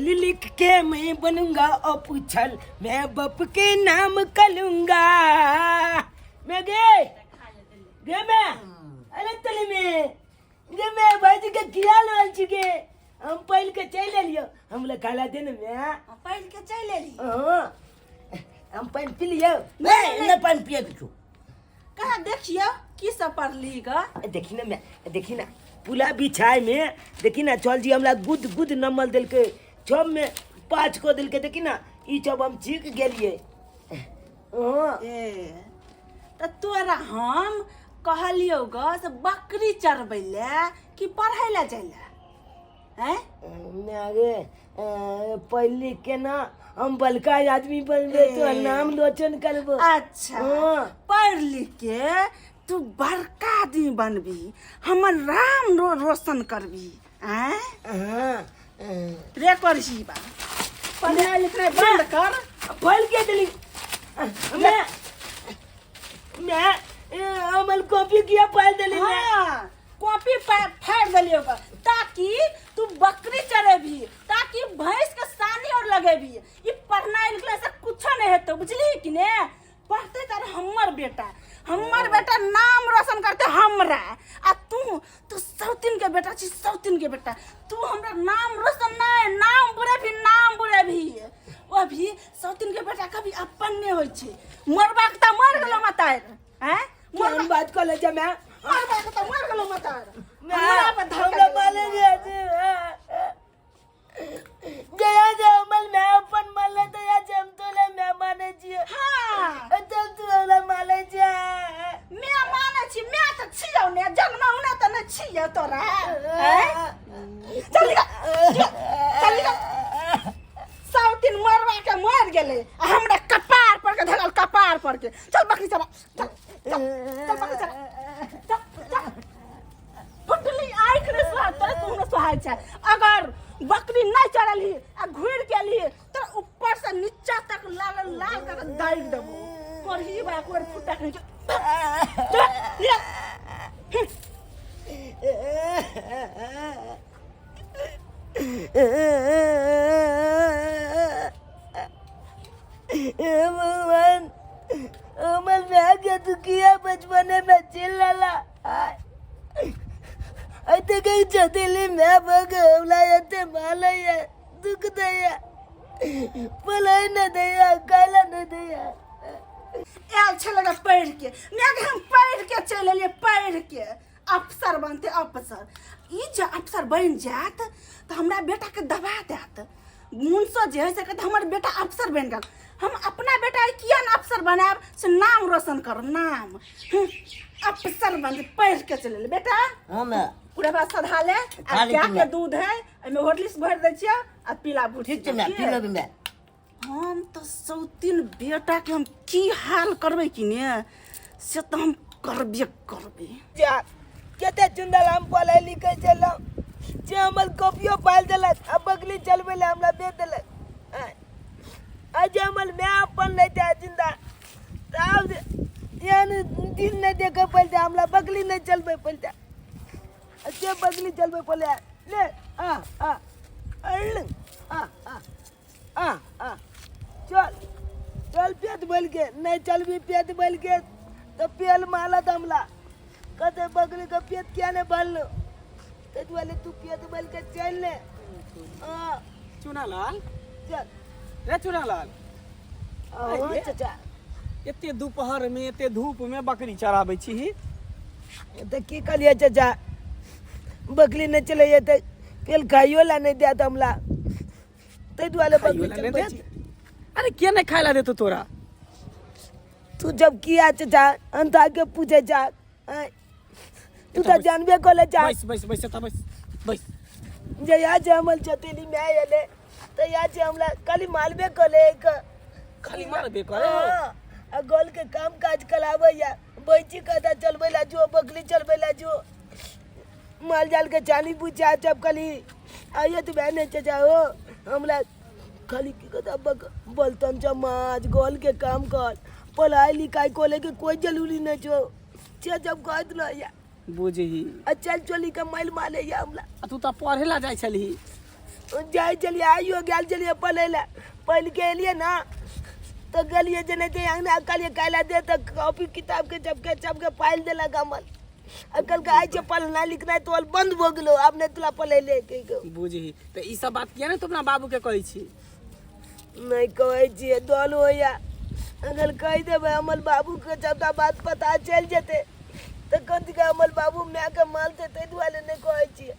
लिख के मैं बनूंगा अपुछल, मैं बप के नाम कलूंगा। मैं गे गे मैं अरे तले में गे मैं भाजी के किया लोल छिके, हम पहल के चल एलियो, हम ले खाला दे ने मैं पढ़ के चलि एली। हां, हम पानी पी लियो। नहीं नहीं, पानी पिए के छौ। कहाँ देखियो की सब पढ़ली ग? देखी ना मैं, देखी ना पुला बिछाए में, देखी ना चल जी हमरा गुद गुद नमल देलकै, छब में 5 को देलकै, देखी ना ई सब हम सीख गेलियै। हाँ। ए त तोरा हम कहलियौ ग से बकरी चरबै ले कि पढ़ै ले जाइ ले? हैं? अरे पढ़ लिख के ना हम बड़का आदमी बनबे तो नाम रोशन करबो। अच्छा। हाँ। पढ़ लिख के तू बड़का आदमी बनबी, हमर राम रोशन करबी। आँय? हाँ। रे करही बा, पढ़नाइ लिखनाइ बंद कर। फल के दिली मैं मैं अमल कॉपी किया पाल दिली मैं। हाँ, कॉपी फाड़ देलियो ओकर, ताकि तू बकरी चरेबी, ताकि भैंस के सानी और लगेबी। ई पढ़नाइ लिखनाइ से कुछो नहीं हेतौ, बुझली कि ने? पढ़ते तार हमर बेटा, हमर बेटा नाम रोशन करते हमरा। आ तू तू सौतीन के बेटा छी, सौतीन के बेटा, तू हमरा नाम रोशन नहीं, नाम बुरे भी, नाम बुरे भी। ओ भी सौतीन के बेटा कभी अपन नहीं होइ छै। मरबाक त मर गेलो मतार। हैं? केहन बात कहले छै मैं? मरबाक त मर गेलो मतार। मैं हमरा पर धक्का हमरा देलक। माले जे छै। जया जे हमर मैं अपन माले दया जे हम तोले मैं माने छियै। हाँ। तब तू हमरा माले छै। मैं माने छी, मैं त छियौ ने, जन्मौने त नै छियौ तोरा। हैं? चल निकल, चल निकल। सब दिन मरवा के मर गेलै आ हमरा कपार पर के धरल, कपार पर के। चल बकरी चला, चल चल चल बकरी चला, चल चल। फुटली आँखि रे सुहाग तोरा, तू हमरा सुहाग छै। अगर बकरी नहीं चढ़लही आ घुरि के एलही तोरा ऊपर से नीचा तक लाल लाल कर दागि देबो। करही बा एक बेर फुटा के चल, निकल। हे भगवान, हमर माय के दुखिया बचपने में चिल्लाला अते कहीं चतेली मैं भग हमला एते मालैया दुख दैया, पलाई न दैया, काला न दैया। आयल छलै गे पढ़ि के, मैं हम पढ़ि के चलि एलियै, पढ़ि के अफसर बनते अफसर। ई जे अफसर बनि जायत तऽ हमरा बेटाके दबा देत। मुनसो जे है से कहत हमर बेटा अफसर बनि गेल, हम अपना बेटा के किया ने अफसर बनायब से नाम रोशन करब नाम। अफसर बनते पढ़ि के चलि एलियै बेटा। हाँ मैं पूरा बात सधा ले। आ खा लै गाय छी के मैं। दूध है एहिमे हॉर्लिक्स भरि दै छियै आ पीला भूसी। ठीक छै मैं, पी लेबै मैं। हम तऽ सौतीन बेटा के हम की हाल करबै कि ने से तऽ हम करबे करबै। जा कते चुंदल हम पढ़ै लिखै छलहुँ जे हमर कॉपियो पालि देलक आ बगली चलबै लए हमरा भेज देलक। आँय, आ जे हमर माय अपन नहि छै जिंदा तऽ आब एहन दिन नहि देखऽ पड़तै, हमरा बगली नहि चलबै पड़तै। आ से बगली चलबै पड़लै ले आ आ अड़ आ आ आ आ चल चल पेट बोल के नहीं चलबी पेट बोल के तो पेल मालत हमला कहते बगली के पेट किया नहीं भरलो, ते दुआरे तू पेट बोल के चल ले। हाँ। चुनालाल। चल। रे चुनालाल। हाँ, अरे। चाचा। एते दोपहर में एते धूप में बकरी चराबै छी? तऽ की कहलियै चाचा, बकरी नहीं चलैया तऽ पेल खाइयो ला नहीं देत हमला, ताहि दुआरे खाइयो बकरी ला नहि चलबै देत? छी। अरे के नहीं खाय ला देतो तोरा? तू जब किया चाचा अंता के पूछे जा, आँय? तू तऽ जानबे कले जा। बैस बैस बैस एतऽ बैस बैस। जया जे हमर चतेली माय एले तया जे हमरा खाली मारबे कले एक। खाली मारबे करे? हाँ, आ गोल के काम काज कराबैया, बैची कदा चलबै ला जो, बकरी चलबै ला जो, माल जाल के चाली बुझा जब खाली आइए तो बहन चाचा हो हमरा खाली की कहता बक बलतन जमाज गोल के काम कर, पढ़ाई लिखाई को लेके कोई जरूरी नहीं जो छे जब कहत रह या। बुझही। आ चल चली के मैल मारे या हमरा। आ तू तऽ पढ़े ला जाइ छलही? जाइ छलियै, आइयो गेल छलियै पढ़ै लए। पढ़ि के एलियै ने तऽ गेलियै जे नहि ते अङ्गना, कहलियै काल्हि दे, तऽ कॉपी किताबके चपके चपके फाड़ि देलक हमर। आ कहलकै आइ छै पढ़नाइ लिखनाइ तोहर बन्द भऽ गेलौ, आब नहि तोरा पढ़ेले कहियो। बुझही तऽ ई सब बात किया नहि तू अपना बाबूके कहै छी? नहि कहै छियै, डर होइए। अगर कहि देबै हमर बाबूके सबटा बात पता चलि जेतै तऽ कथी हमर बाबू मायके मानतै, ताहि दुआरे नहि कहै छियै।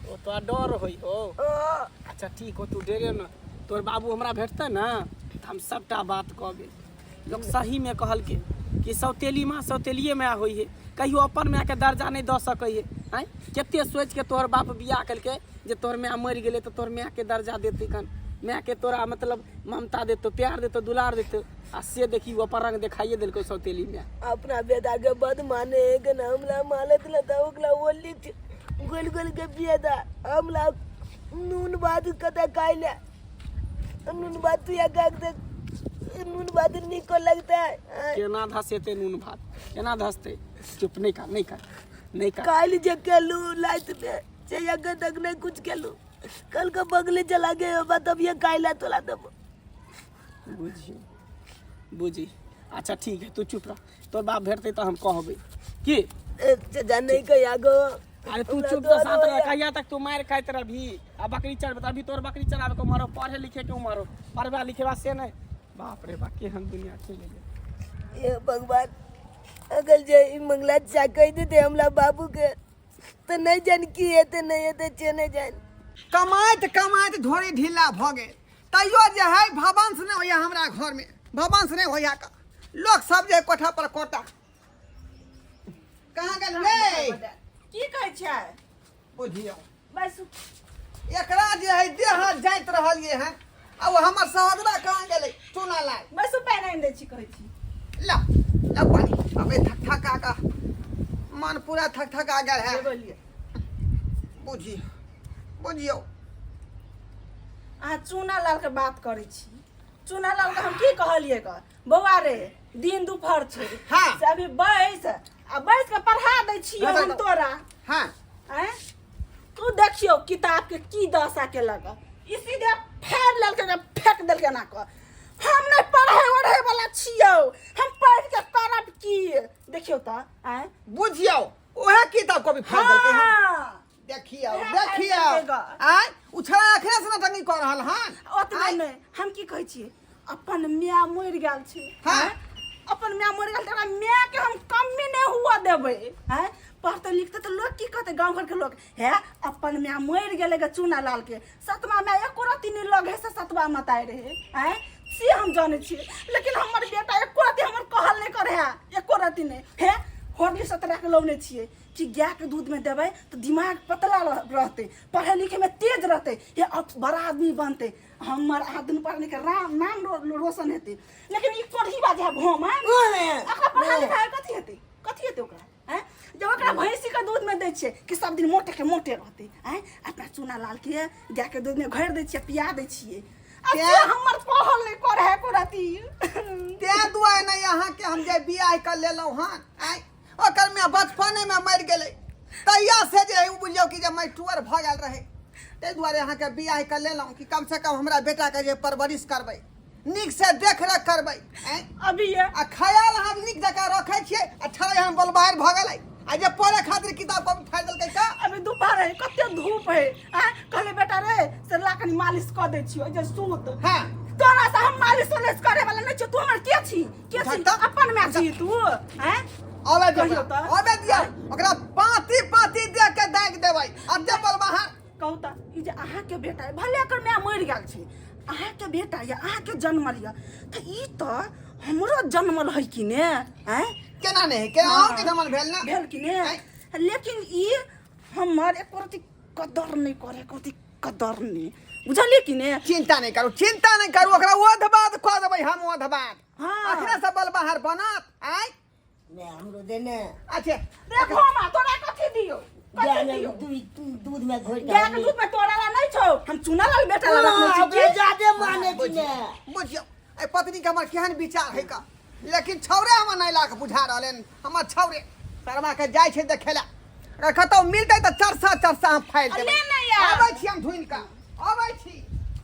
ओ तोरा डर होइ हो? हँ। अच्छा ठीक हो, तू डरे न। तोहर बाबू हमरा भेटतै ने तऽ हम सबटा बात कहबै। लोक सहीमे कहलकै कि सौतेली माँ सौतेलिए माय होइ है, कहियो अपन मायके दर्जा नहि दऽ सकै है। आँय, कते सोचिके तोहर बाप बियाह केलकै जे तोहर माय मरि गेलै तऽ तोहर मायके दर्जा देतै, कन मायके तोरा मतलब ममता देतौ, प्यार देतौ, दुलार देतौ, आ से देखी ओ अपन रंग देखाइए देलकै सौतेली माय। अपना बेटाके बद माने है के ना, हमरा मालत ल तऽ ओकरा ओली गोल गोल के पिएदा। हमरा नून भात कतऽ खाइ ले, नून भात तू या गाक दे, नून भात नीको लगता है। केना धसेतै नून भात, केना धसतै? चुप, नहि कर, नहि कर, नहि कर। काल्हि जे केलू राति में से अखन तक नहीं कुछ केलू। कल के बगले चला गए बाबा, तब ये काल्हि तोला देबो। बुझी बुझी। अच्छा ठीक है, तू चुप रह। तोर बाप भेटतै तऽ हम कहबै की। ए, चाचा नहीं कहिया गो। अरे तू हमरा चुप डर तऽ साथ रह। होइया। कहिया तक तू मारि खाइत रहबही आ बकरी चढ़बे? अभी तोर बकरी चराबे के उमर हो, पढ़े लिखे के उमर हो, पढ़बा लिखेबा से नहि। बाप रे बाप, केहन दुनिया चलि गेलै। हे भगवान, अगर जे ई मंगला चा कहि देते हमरा बाबू के तऽ नहि जान की हेतै नहि हेतै से नहि जान। कमाइत कमाइत धोरी ढीला भऽ गेल, तैयो जे है भवंश नहि होइया हमरा घरमे, भवंश नहि होइया। का लोक सब जे कोठा पर कोटा कहाँ गेल रे? की कहै छै? बुझियौ बस एकरा जे है देह जाइत रहलियै हँ। आ ओ हमर सहोदरा कहाँ गेलै चूना लाल? बस पानि आनि दै छी, कहै छी। ला ला पानी। अबे थक थका का मन पूरा थक थका गेल है। बोलिए। बुझियौ बुझियौ। अहाँ चूना लाल के बात करै छी। चूना लाल के हम की कहलियै ग बौआ रे, दिन दुपहर छै। हाँ। से अभी बैस आ बैस के पढ़ा दै छियौ बैस हम जाउ। तोरा। हाँ। आँय, तू देखियौ किताब के की दशा केलक। ई सीधे फाड़ि लेलकै ओकरा, फेंक देलकै एना कऽ। हम नहि पढ़ै ओढ़ै वाला छियौ, हम पढ़ि के करब की? देखियौ तऽ। आँय, बुझियौ उएह किताब कॉपी फाड़ि देलकै हँ। हाँ। देखियौ उएह फाड़ि देखियौ। देलकै ग। आँय, उछड़ा अखने से नटंगी कऽ रहल हन। ओतबे नहि, हम की कहै छियै, अपन माय मरि गेल छै। हाँ। आँय? अपन माय मरि गेल तऽ ओकरा मायके हम कमी नहि हुअ देबै। आँय, पढ़तै लिखतै तऽ लोक की कहतै? गाँव घरके लोक हे, अपन माय मरि गेलै गे चूना लाल के, सतमा माय एको रत्ती नहि लग है से सतवा मताइ रहै। आँय, से हम जानै छियै, लेकिन हमर बेटा एको रत्ती हमर कहल नहि करै है, एको रत्ती नहि। हे, हॉर्लिक्स तोरा के लौने छियै कि गायके दूधमे देबै तऽ दिमाग पतला रहतै, पढ़ै लिखैमे तेज रहतै, हे अब बड़ा आदमी बनतै, हमर आदमी पढ़ने के नाम रोशन हेतै। लेकिन ई कोढ़ी बाजे है भोमा, ओकरा पढ़ा लिखा कथी हेतै? कथी हेतै ओकरा? आँय, जब ओकरा भैंसीके दूधमे दै छियै कि सब दिन मोटे के मोटे रहतै। आँय, अपना चूना लालके गायके दूधमे घोरि दै छियै, पिया दै छियै, आ से हमर कहल नहि करै है एको रत्ती। तें दुआरे नहि अहाँके हम जे बियाह कऽ लेलहुँ हन। आँय, ओकर माय बचपनेमे मरि गेलै, तहिया से जे है ओ बुझियौ कि जे मैटुअर भऽ गेल रहै। ताहि दुआरे अहाँके बियाह कऽ लेलहुँ कि कमसँ कम हमरा बेटाके जे परवरिश करबै, नीकसँ देखरेख करबै। आँय, अभी ये आ ख्याल अहाँ नीक जकाँ रखै छियै आ छड़ै हम बलबाहर भऽ गेलै आ जे पढ़े खातिर किताब कॉपी फाड़ि देलकै का? अभी दुपहर है, कते धूप है। आँय, कहले बेटा रे से ला कनी मालिश कऽ दै छियौ जे सूत। हाँ। तोरा से हम मालिश उलिश करे वाला नहि छियौ। तू हमर के छी? के छी? तऽ- अपन माय छी तू? आँय, अबे दियौ कहियौ ओकरा, तऽ। अबे दियौ ओकरा, पाँती पाँती दे के दागि देबै अते बलबाहर। कहू तऽ, ई जे अहाँके बेटा अइ, भले एकर माय मरि गेल छै, अहाँके बेटा यऽ, अहाँके जनमल यऽ, तऽ ई तऽ हमरो जनमल है कि ने? आँय, केना नहि है? केना अहूँके जनमल भेल ने? भेल कि ने? आँय। लेकिन ई हमर एको रत्ती कदर नहि करे, एको रत्ती कदर नहि। बुझलियै कि ने? चिंता नहि करू, चिंता नहि करू, ओकरा ओध बाद कऽ देबै हम, ओध बाद। हाँ। अखने से बल बाहर बनत। आँय, ने हमरो दे ने। अच्छा देखो माँ, तोरा कथी दियौ? कथी गाय में दियौ? दूध में घोरि के गाय के दूध में तोरा ला नहि छौ, हम चूना लाल बेटा ला रखने छी ओकरा की? जादे माने छी ने। बुझियौ एहि पत्नीके हमर केहन विचार है का, लेकिन छौरे हमर नहि लाख बुझा रहल हन। हमर छौरे सरवा के जाइ छै देखे ला, अगर कतौ मिलतै तऽ चरसा चरसा हम फाड़ि आ देबै। ले ने यार। आबै छी हम ढूँढि कऽ। अबै छी।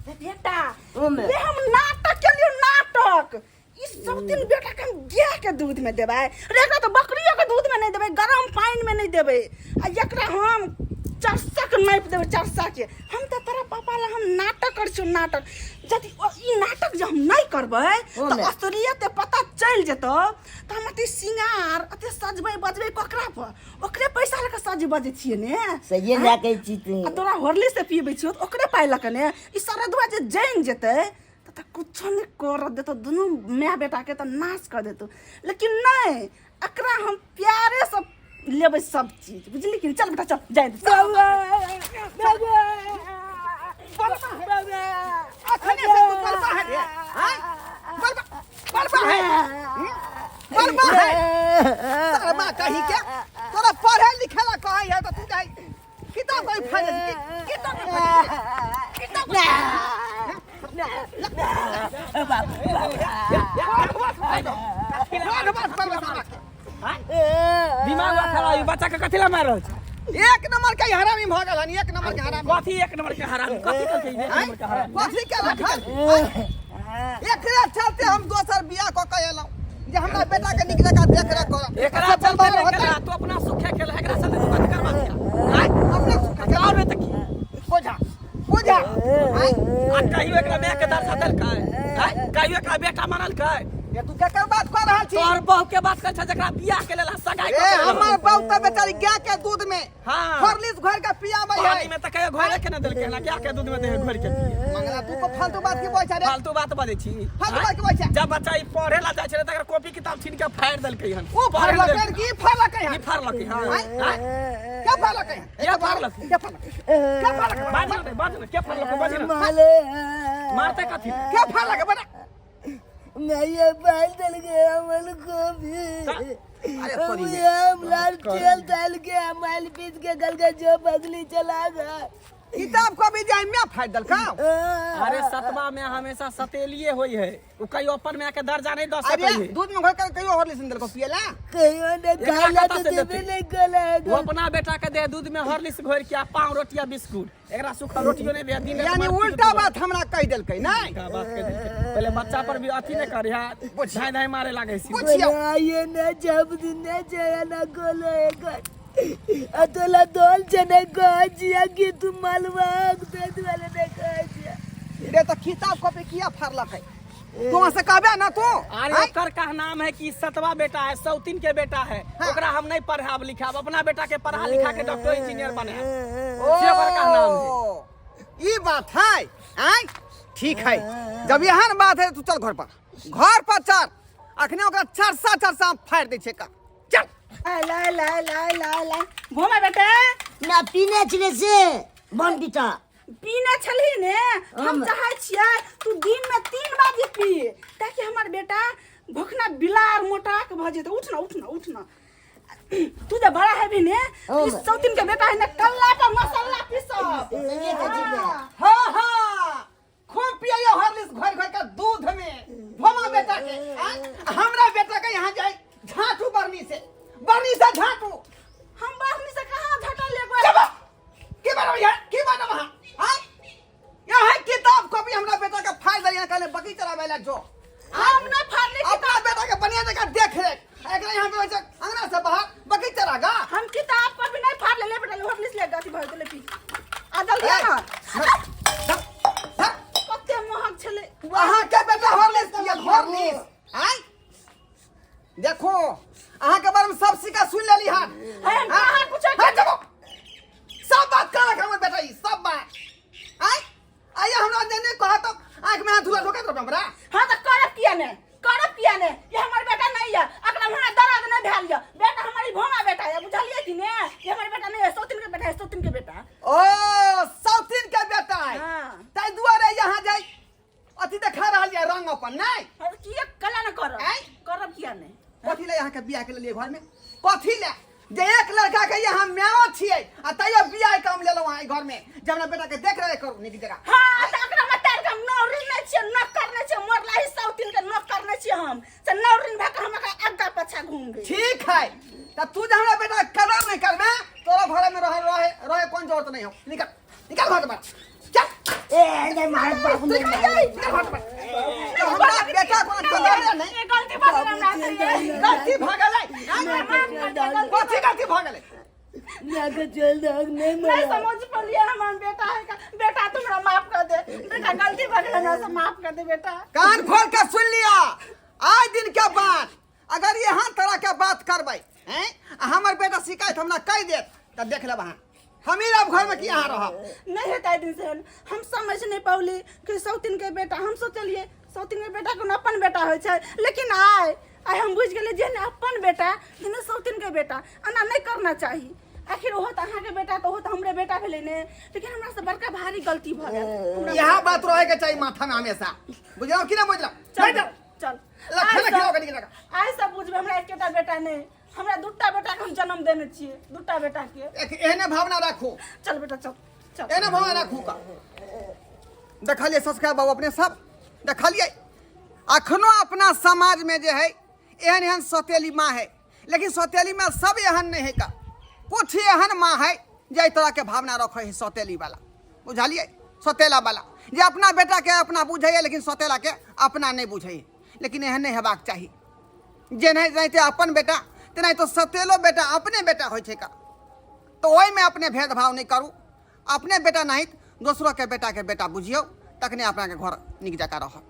रे बेटा, ओमे। रे हम नाटक केलियो नाटक। ई सब दिन बेटा के हम गाय के दूध में देबै, रे एकरा तऽ बकरियो के दूध में नहि देबै, गरम पानि में नहि देबै, आ एकरा हम चरसा के नापि देबै, चरसा के। हम तऽ तोरा पापा ला हम नाटक करै छियौ नाटक। यदि ई नाटक जे हम नहि करबै तऽ ओमे। असलियत पता चलि जेतौ, तऽ हम अते सिंगार अते सजबै बजबै ककरा पर? ओकरे पैसा लऽ कऽ सज बजै छियै ने। सहिए आँय? लए कहै छी तू। आ तोरा होरली से पियबै छियौ तऽ ओकरे पाइ लऽ कऽ ने। ई सरदुआ जे जानि जेतै तऽ कुछो नहि करऽ देतौ, दुनू माय बेटाके तऽ नाश कऽ देतौ। लेकिन नहि, एकरा हम प्यारेसँ लेबै सब चीज, बुझली कि? चल बेटा चल, जाय दे। बाबा बाबा बाबा। अखने से तू बलबा है रे, आँय? बलबा बलबा है, हम्म? बलबा है शर्मा कही के। तोरा पढ़े लिखे ला कहै है तऽ तू जाय किताब कोई फायदा, किताब कोई फायदा, किताब दिमाग खराब है बच्चा के, कथी ला मार रहल छै? एक नंबर के हरामी भऽ गेल हन, एक नंबर के हरामी। कथी एक नंबर के हरामी? कथी कहै एक नंबर के हरामी? कथी के रखल? एकरे चलते हम दोसर बियाह कऽ के एलहुँ जे हमरा बेटा के नीक जकाँ देख रेख करब। एकरा चलते नहीं केला, तू अपना सुखे केला, एकरा चलते तू कथी करबा दिया? आँय? अपने सुखे और नहीं तऽ की? बोझा बोझा, आँय? आ कहियो एकरा माय के दर्जा देलकै? आँय? कहियो एकरा बेटा मानलकै? ये तू केकर बात कऽ रहल छी? तोहर बहू के बात करै छै, जकरा बियाह के लेल सगाई ए कऽ के लेलक। हमर बहू तऽ बेचारी गाय के दूध में हॉर्लिक्स घोर के पियाबै है। पानी में तऽ कहियो घोरे के नहि देलकै, ना गाय के दूध में दे घोर के पिए। मंगला, तू को फालतू बात की बोल छै रे? फालतू बात बजै छी? फालतू बात की बोल छै? जब बच्चा ई पढ़े ला जाइ छलै तकर कॉपी किताब छीन के फाड़ि देलकै हन। ओ पढ़े ला फाड़लकै देलकै। की फाड़लकै हन? ई फाड़लकै हन। आँय? आँय? के फाड़लकै हन? के फाड़लकै? के फाड़लकै? के फाड़लकै? बाज ने, बाज ने, के फाड़लकै? बाज ने। माले। मारते कथी? के फाड़लकै बता। मैं ये बाल दल गया अमल को भी। अरे सॉरी। हम लाल तेल डाल के माल पीस के गल के जो बगली चला गया। किताब कॉपी जाय में फाड़ देलकौ। अरे सतवा में हमेशा सतेलिए होई है, उ कहियो अपन माय के दर्जा नहीं दऽ अरे सकै है। दूध में घोर के कहियो हॉर्लिक्स नहीं देलकौ पियला? कहियो ने एकरा खाला कतऽ तो से देबे देतै? नहीं कला। वो अपना बेटा के दे दूध में हॉर्लिक्स घोर के आ पाव रोटी आ बिस्कुट, एकरा सूखल रोटियो नहीं दे दिन। यानी उल्टा बात हमरा कहि देलकै नहीं? उल्टा बात कह देलकै। पहले बच्चा पर भी अथी नहीं करे है, धाय धाय मारे लागे छी। बुझियौ। ये न जब दिन न जाया न गोलो एक अतोला दोल चने गाजिया कि तू मालवा दे वाले ने गाजिया। रे तऽ किताब कॉपी किया फाड़लकै? तू वहाँ से कहबे ना तू? अरे आँय? ओकर का नाम है कि सतवा बेटा है, सौतीन के बेटा है। हाँ। ओकरा हम नहीं पढ़ाब लिखाब, अपना बेटा के पढ़ा लिखा के डॉक्टर इंजीनियर बनाब, से ओकर का नाम है। ओ, ई बात है? आँय, ठीक है, जब एहन बात है तू चल घर पर, घर पर चल। अखने ओकरा चरसा चरसा फाड़ि दै छै का, चल। ला ला ला ला ला भोमा बेटा। ना पीने छलै से बॉर्नवीटा। पीने छलही ने? हम चाहै छियै तू दिन में 3 बाजी पी, ताकि हमर बेटा भोखना बिलार मोटा के भऽ जेतै। उठ ना, उठ ना, उठ ना। तू जे बड़ा हेबी ने, ई सौतीन के बेटा है ने, कल्ला पर मसाला पीसब। सहिए कहै छी बे। हाँ हाँ, खूब पियैयो हॉर्लिक्स घोर घोर के दूध में भोमा बेटा के। आँय? हमरा बेटा के यहाँ जाय झाटू बरनी से, बरनी से झाटू। हम बाहर से कहाँ झटल एक चबा बार की बात यहाँ, की बात वहाँ? आँय? यहाँ किताब कॉपी हमरा बेटा के फाड़ दे, यहाँ कहले बगी चलाबै ला जो। हम नहीं फाड़ले किताब। अपना बेटा के बढ़िया जगह देख रेख, एकरा यहाँ पे वैसे अंगना से बाहर बगी चरागा। हम किताब पर भी नहीं फाड़ ले बेटा, हॉर्लिक्स ले गाती भर दे पी आ जल्दी आ ना। कते महग छलै। अहाँ के बेटा हॉर्लिक्स पियत हॉर्लिक्स? आँय, देखो अहाँ के बारे में सब सिक्का सुन लेली हन। है हम कहाँ कुछ हाँ, चलो। सब बात कर हमर बेटा, ई सब बात। आँय, आइए हमरा जे नहीं कहा तो आँख में हाथ धुला ढोकैत रहब हमरा। हाँ तो करब किया ने, करब किया ने? ये हमर बेटा नहीं है, अकरा हमरा दर्द नहीं भेल ये बेटा। हमारी भोमा बेटा है, बुझलिए कि ने? ये हमर बेटा नहीं है, सौतीन के बेटा है, सौतीन के बेटा। ओ सौतीन के बेटा है? हाँ। ताहि दुआरे यहाँ जाय अथी देखा रहल ये रंग अपन नहीं? और किया कला न करब? आँय? करब किया ने? कथी ले यहाँ के बियाह के लिए घर में? कथी ले जे एक लड़का के यहाँ मायो छियै आ तैयो बियाह काम लेलहुँ अहाँ घर में जे हमरा बेटा के देख रेख करू नीक जगह? हाँ तऽ अकरा में तार के हम नौरिन नहीं छियै, नौकर नहीं छियै, मरला ही सौतीन के नौकर नहीं छियै हम से नौरिन भए के हम एकरा अग्गा पाछा घूमबै। ठीक है, तब तू जे हमरा बेटा के कदर नहीं करबे, तोरा घर में रहे रहे रहे कोन जरूरत नहीं हो। निकल, निकल घर से बाहर, चल। ए जाय मारत बाबू नहीं मारत। तो हमरा बेटा कोनो कदर नहीं। ये गलती भऽ गेल हमरा से ये। गलती भऽ गेलै। कथी गलती भऽ गेलै? मायके चल दहक नहीं नहीं मरा। समझ पलिए हमार बेटा है का। बेटा तुम हमरा माफ कर दे बेटा, गलती भऽ गेल हमरा से, माफ कर दे बेटा। कान खोल के सुन लिया, आज दिन के बाद अगर यहाँ तरह के बात करबै हैं आ हमर बेटा शिकायत हमरा कहि देत तऽ देख लेब अहाँ, हम ही रहब घर में कि अहाँ रहब। नहीं हेतै दिन से हम समझ नहीं पौली कि सौतिन के बेटा, हम सोचलिए सौतिन के बेटा कोनो अपन बेटा होइ छै, लेकिन आइ आइ हम बुझि गेलियै जे ने अपन बेटा जेना सौतिन के बेटा एना नहि करना चाही। आखिर ओहो तऽ अहाँके बेटा तऽ ओहो तऽ हमरे बेटा भेलै ने, लेकिन हमरा से बड़का भारी गलती भऽ गेल हमरा। इएह बात रहे के चाही माथा में हमेशा, बुझलहुँ कि नहि बुझलहुँ? चल बैठ। चल। ला, आइ खाना सब- खिलाओ कनी लगा। आइ सब बुझबै, हमरा एकेटा बेटा नहि, हमरा दूटा बेटा के हम जन्म देने छियै, दूटा बेटा के। एक एहने भावना राखू। चल बेटा, चल चल। एहने भावना राखू का देखलियै सब्सक्राइब बाबू अपने सब देखलियै, अखनो अपना समाज में जे है एहन एहन सौतेली माँ है, लेकिन सौतेली माँ सब एहन नहीं है का, कुछ एहन माँ है जे एहि तरह के भावना रखे है सौतेली वाला, बुझलियै? सौतेला वाला जे अपना बेटा के अपना बुझैए लेकिन सौतेला के अपना नहीं बुझैए, लेकिन एहन नहीं हेबाक चाही। जेनाहि जेनाहिते अपन बेटा तेनाहिते सौतेलो बेटा अपने बेटा होइ छै का, तऽ ओहिमे अपने भेदभाव नहि करू, अपने बेटा नहीं दोसरो के बेटा के बेटा बुझियौ, तखने अपनाके घर नीक जकाँ रहत।